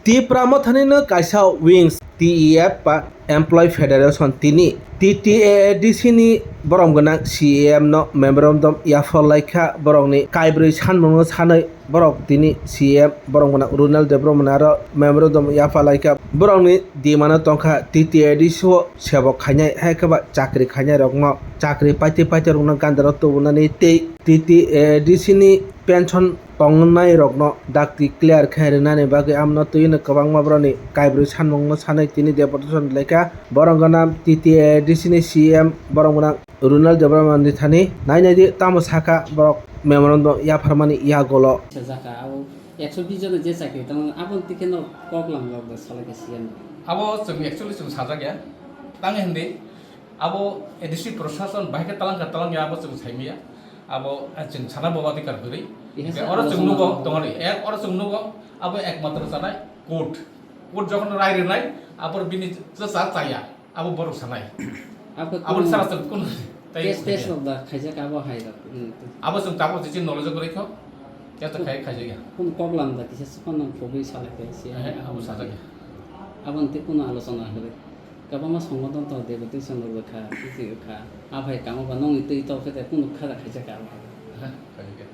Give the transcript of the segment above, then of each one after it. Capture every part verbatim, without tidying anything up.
Tipra Mothanino kaisa wings T E F ba Employee Federation tini T T A A D C ni borom gwnang C E M no memorandum yapharlai kha, borokni kaibrwi sanmungno sanwi borok tini C E M borom gwnang Runal Debbarma no aro memorandum yapharlai kha, borokni demand o tongkha T T A A D C o sebok khainai, hai khe ba chakri khainai rokno chakri paitwi paitwi rokno gandaro tubunani tei T T A A D C ni pension tongnai rokno dakti clear khe rwnani bagwi amno twiwi no kwbangma borokni kaibrwi sanmungno sanwi tini deputation laikha. Borok gana T T A A D C ni C M borok gana Runal Debbarma ni thani nai nai di tamo sakha borok memorandum yapharmani yagolo. Sajak kha abo ekso bish jona je chakri tamo aboni tikhe no kok lam lok da salai khe C M. Abo chwng actually chwng sajak ya. Tang hindi abo A D C prosason bahai khe talang kha talang ya abo chwng saimaya. Abo, eh, chwng sana bo adhikar kwrwi. Oro chwng nugo, tongani, ek, oro chwng nugo, abo ekmatro chanai court. Court jokhon rai rwnai, abo bini chwsa chaya, abo borok sanai. Abo sara chwng kun tei case, case rok da khaijak abo hai rok. Hmm. Abo chwng tabuk chichi knowledge kwrwi kho, kesa khai khaijak ya. Kun kok lam da kisa sukhan nang phobwi salai khe se. Eh, abo sajak ya. Abo tei kun alochona kwrwi. Kwbangma songothon tongo, deputation rok rwkha, tisi rwkha. A phai kamo ba nongni twi tok khe de kunu kha da khaijak kha. Aha, khaijak kha.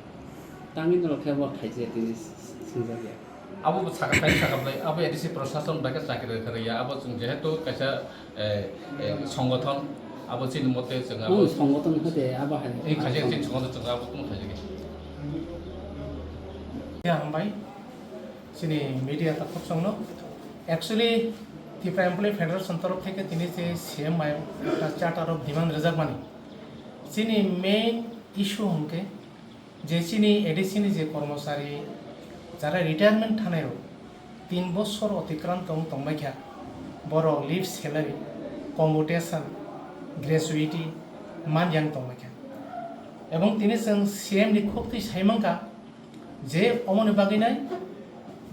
Tangwi norok khe bo khaijak tini singjak ya. Abo bo sakha khai sakha blai, abo A D C prosason bai khe chakri rwkha rwya, abo chwng jehetu kaisa, eh, eh, songothon, abo chini mote chwng abo. Nong songothon hode abo hai. Ei khaijak chini songothon chwng abo kunu khaijak ya. Ya, hambai. Chini media takhuk chwngno. Actually, Tipra Employee Federation torof theke tini je C M bai ekta charter of demand rwjakmani. Chini main issue hwnkhe je chini A D C ni je kormochari jara retirement thanai rok tin bosor otikranto wng tongbai kha, borok leave salary, commutation, gratuity man yang tongbai kha. Ebong tini chwng C M ni khuk twi sai mankha, je omoni bagwi nai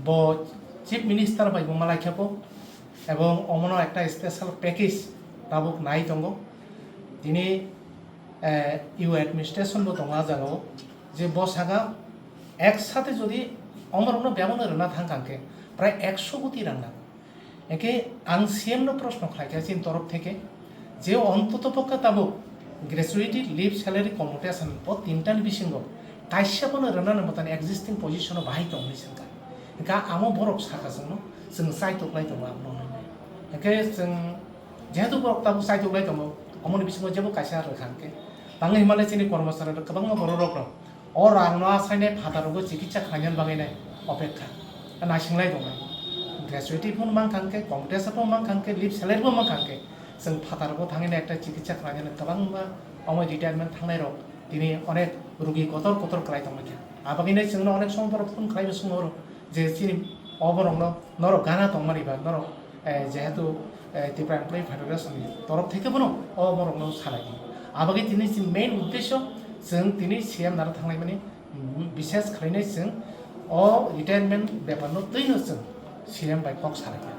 bo Chief Minister bai bo malai khe bo, ebong omono ekta special package tabuk nai tongo. Tini, eh, U administration bo tongo ah jagao, je bo saka ek sate jodi omorokno bebakno rwna thang kha hwnkhe prai ekso koti rang nango. Hingke ang C M no proshno khlai kha chini torof theke je ontoto pokha tabuk gratuity, leave, salary, commutation o tinta ni bisingo kaisa bono rwnani mwtani existing position o bahai tong hinwi swngkha. Hingke amo borok sakha chwngno, chwng chaitok lai tongo abono hinwi. Hingke chwng jehetu borok tabuk chaitok lai tongo, omoni bisingo jebo kaisa rwkha hingke tangwi hinmale chini kormochari rok kwbangma borok rok no O rang no asainai phataro bo chikitsa khlainani bagwi nai opekha, naisinglai tongnai. Gratuity phano mankha hwnkhe, commutation phano mankha hwnkhe, leave salary bo mankha hwnkhe, chwng phataro bo thangwi nai ekta chikitsa khlainani kwbangma omo retirement thangnai rok tini onek rugi kotor kotor kwlai tongmani kha. Abagwi nai chwngno onek somoi borok phone khlaiwi swngo oro je chini o borokno norok gana tongmani ba norok eh, jehetu, eh, Tipra Employee Federation ni torof theke bono o borok no salai di. Abagwi tini chini main uddesho chwng tini C M naro thanglai mani, mm, bishes khlainai chwng o retirement bepar no twi no chwng C M bai kok salai kha.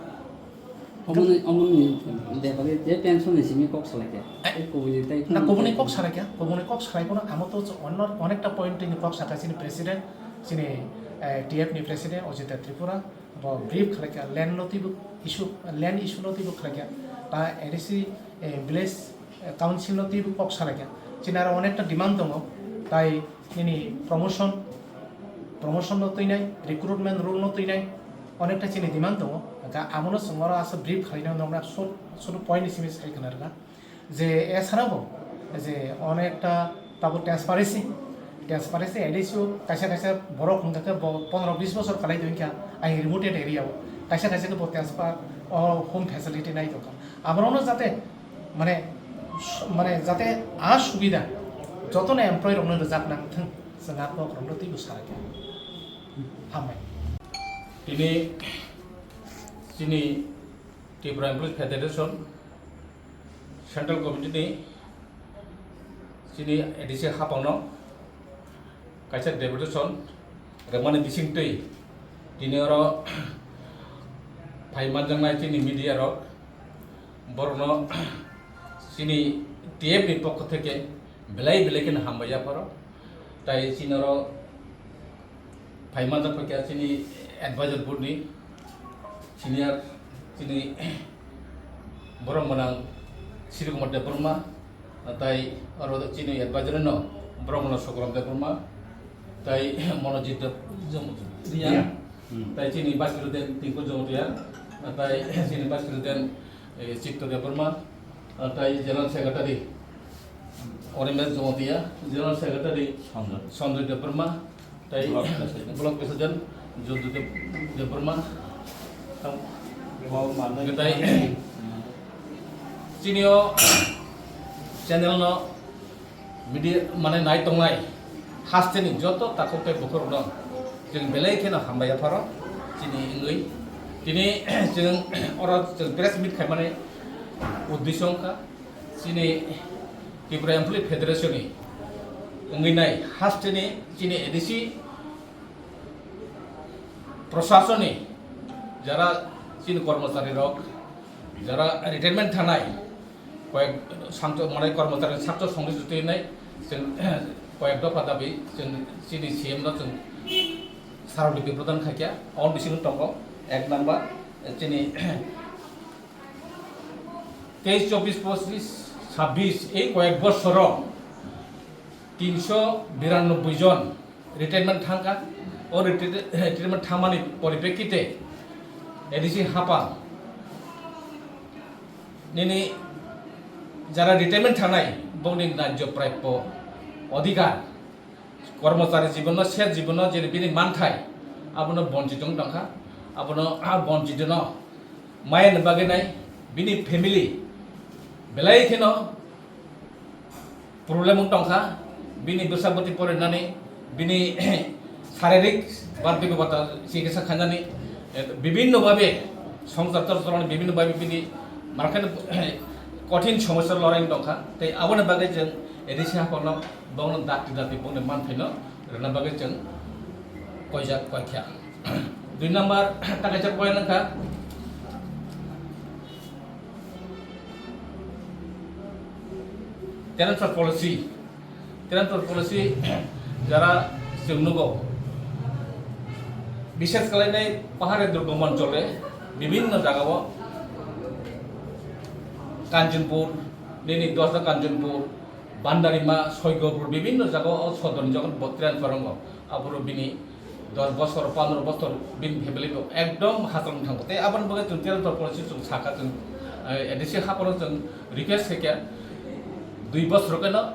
Omoni, omoni bepar je pension ni simi kok salai kha. Eh, tei kubuni tei na kubuni kok salai kha, kubuni kok salai bono amo to onno onekta point ni kok saka chini president, chini, eh, T F ni president Ojita Tripura. Bo brief khlaikha, land no twibo issue, land issue no twibo khlaikha. Ta A D C, eh, village, eh, council no twibo kok salaikha. Chini aro onekta demand tongo, tai nini promotion, promotion no twinai, recruitment rule no twinai, onekta chini demand tongo. Hwnkhe abono chwng oro aswk brief khlaina nokna short, short point ni simi sai khna rwkha. Je esarabo je onekta tabo transparency, transparency A D C o kaisa kaisa borok hwnkha khe bo pondro bis bosor kalai tongkha ai remote area o, kaisa kaisa khe bo transfer o home facility nai tongkha. Aborokno jate mane, mane jate a subida jotono employee rokno rwjak nang thung, chwng a kok rokno twibo salai kha. Hambai. Tini chini Tripura Employees Federation Central Committee ni chini A D C hapangno kaisa deputation rwmani bisingtwi tini oro phai manjaknai chini media rok borokno chini T F ni pokho theke belai belai kheno hambai yapharo. Tai chini oro phai manjak kha chini advisor board ni Senior chini borok gwnang Sri Kumar Debbarma, tai oro chini advisor no borok gwnang Sokram Debbarma, tai Monojit Deb-, Jom-, Riya, Riya. Hmm. Tai chini Vice President Tinku Jamatia, tai chini Vice President, eh, Chitto Debbarma, tai General Secretary Orimes Jamatia, General Secretary Sanjoy. Sanjoy Debbarma, tai Block President. Block President Jodhu Deb-, Debbarma. Bo manwi. Tai chini o channel no media mane nai tongnai hasteni joto takhuk tei bukhuk no chwng belai kheno hambai yapharo chini wngwi. Tini chwng oro chwng press meet khaimani uddesyo wngkha chini Tripura Employee Federation ni wngwi nai hasteni chini A D C prosasoni jara chini kormochari rok jara retirement thanai koyek sangcho mane kormochari sakcho songri juti nai chwng koyek dopha dabi chwng chini C M no chwng sarobiti prodan khaikya on bising tongo ek number chini teis chobis pochis sabbis ei koyek bosoro tinso biranobboi jon retirement thangkha. O retire-, retirement thangmani poripekkhite A D C hapang nini jara retirement thangnai bongni naijo prapyo odhikar kormochari jibono, ser jibono je bini manthai abono bonchit wng tongkha, abono a bonchitno maya ni bagwi nai bini family belai kheno problem wng tongkha, bini bwsa bwtwi porinani, bini saririk ba bini bata chikitsa khainani, eh, bibinno babe songsar chol cholani bibinno babe bini markheno kothin somosya lorai wng tongkha, tei aboni bagwi chwng A D C haphangno bongno dakti dakti bongni manthaino rwna bagwi chwng koijak koikha. Dui number ta kaisa point wngkha transfer policy. Transfer policy jara chwng nugo, bishes kalainai pahare durgom onchole bibinno jagao Kanchanpur, nini dosda Kanchanpur, Bandarima, Soigopur, bibinno jagao o sodorni jokhon bo transfer wngo, aphuru bini dos bosor, pondro bosor bini family bo ekdom hasrang thango. Tei aboni bagwi chwng transfer policy chwng sakha chwng, eh, A D C haphano chwng request khaikha dui bosor keno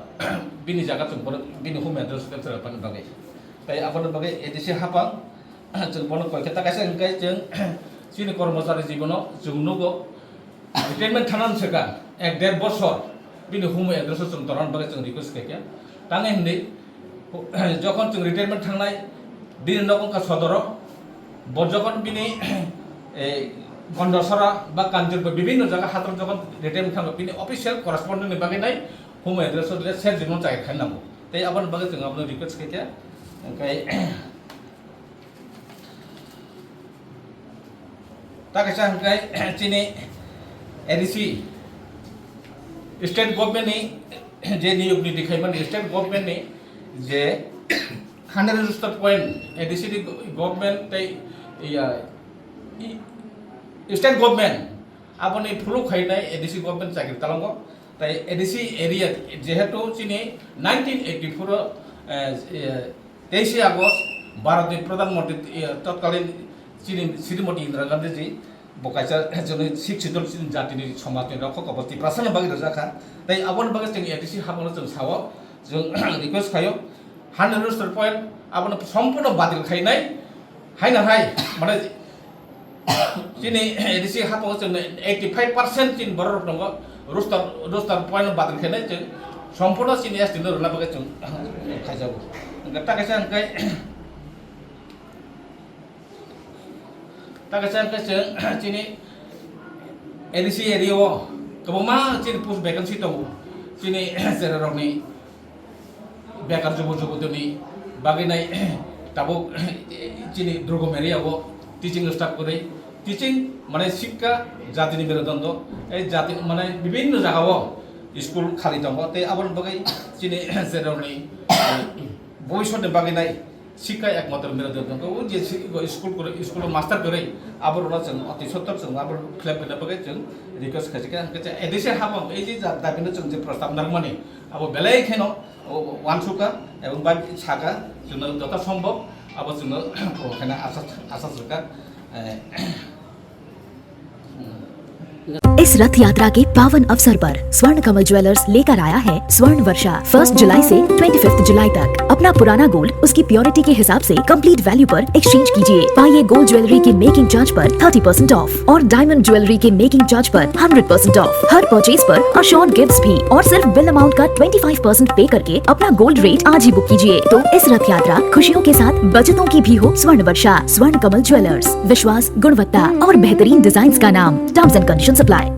bini jaga chwng bono bini home address transfer rwna bagwi. Tei aboni bagwi A D C haphang chwng bono koikha ta kaisa hwnkhe chwng chini kormochari jibono chwng nugo retirement thanani swkang ek der bosor bini home address o chwng torna bagwi chwng request khaikha. Tangwi hwnwi jokhon chwng retirement thangnai bini nok wngkha sodoro, bo jokhon bini, eh, Gondasora ba Kanjurba bibinno jaga hathor jokhon retirement thango bini official correspondent ni bagwi nai home address o le ser jibon chai khainango. Tei aboni bagwi chwng abono request khaikha. Hwnkhe ta kaisa hwnkhe chini A D C state government ni je niyok niti khaimani state government ni je hundred register point A D C ni government tei ya, i, state government aboni phuluk khainai A D C government chakri talango. Tai A D C area jehetu chini nineteen eighty-four o, eh, eh, teishe August Bharatni Pradhan Mantri, eh, totkalin chini Srimati Indira Gandhi ji bo kaisa chini Sixth Schedule chini jatini somajni rokhok abo Tiprasani bagwi rwjakha. Tai aboni bagwi chini A D C haphano chwng sao, chwng request khaio, hundred register point abono sompurno badil khainai. Haino hai, mane, chini A D C haphano chwng eighty five percent chini borok rok tongo, roster, roster point no badil khainai chwng, sompurno chini S T no rwna bagwi chwng khaijago. Hwnkhe ta kaisa hwnkhe, ta kaisa hwnkhe chwng chini A D C area o kwbangma chini post vacancy tongo, chini chera rokni. Bekar jubo jubotini bagwi nai tabuk chini durgom area o teaching staff kwrwi, teaching mane sikka jatini merudondo, ei jati mane bibinno jaga o school khali tongo, tei aboni bagwi chini jeroni bhobishyot ni bagwi nai Sikha ekmatro mera de dong, o je si-, go school kore, school master kore, abo rona chwng ati sottor chwng abo khlep khlep bagwi chwng request khaijak kha, hwnkhe chwng A D C habang ei je da-, dabi no chwng je prostab narwkmani, abo belai kheno o wansukha, ebong bai sakha, chwngno joto sombhob abo chwngno o kheno asa, asa swkha, eh, इस रथ यात्रा के पावन अवसर पर स्वर्ण कमल ज्वेलर्स लेकर आया है स्वर्ण वर्षा। फर्स्ट जुलाई से ट्वेंटी फिफ्थ जुलाई तक अपना पुराना गोल्ड उसकी प्योरिटी के हिसाब से कंप्लीट वैल्यू पर एक्सचेंज कीजिए। पाइए गोल्ड ज्वेलरी के मेकिंग चार्ज पर थर्टी परसेंट ऑफ और डायमंड ज्वेलरी के मेकिंग चार्ज पर हंड्रेड परसेंट ऑफ। हर परचेज पर अश्योर्ड गिफ्ट्स भी और सिर्फ बिल अमाउंट का ट्वेंटी फाइव परसेंट पे करके अपना गोल्ड रेट आज ही बुक कीजिए। तो इस रथ यात्रा खुशियों के साथ बचतों की भी हो। स्वर्ण वर्षा, स्वर्ण कमल ज्वेलर्स, विश्वास, गुणवत्ता और बेहतरीन डिजाइन्स का नाम। Terms and conditions apply.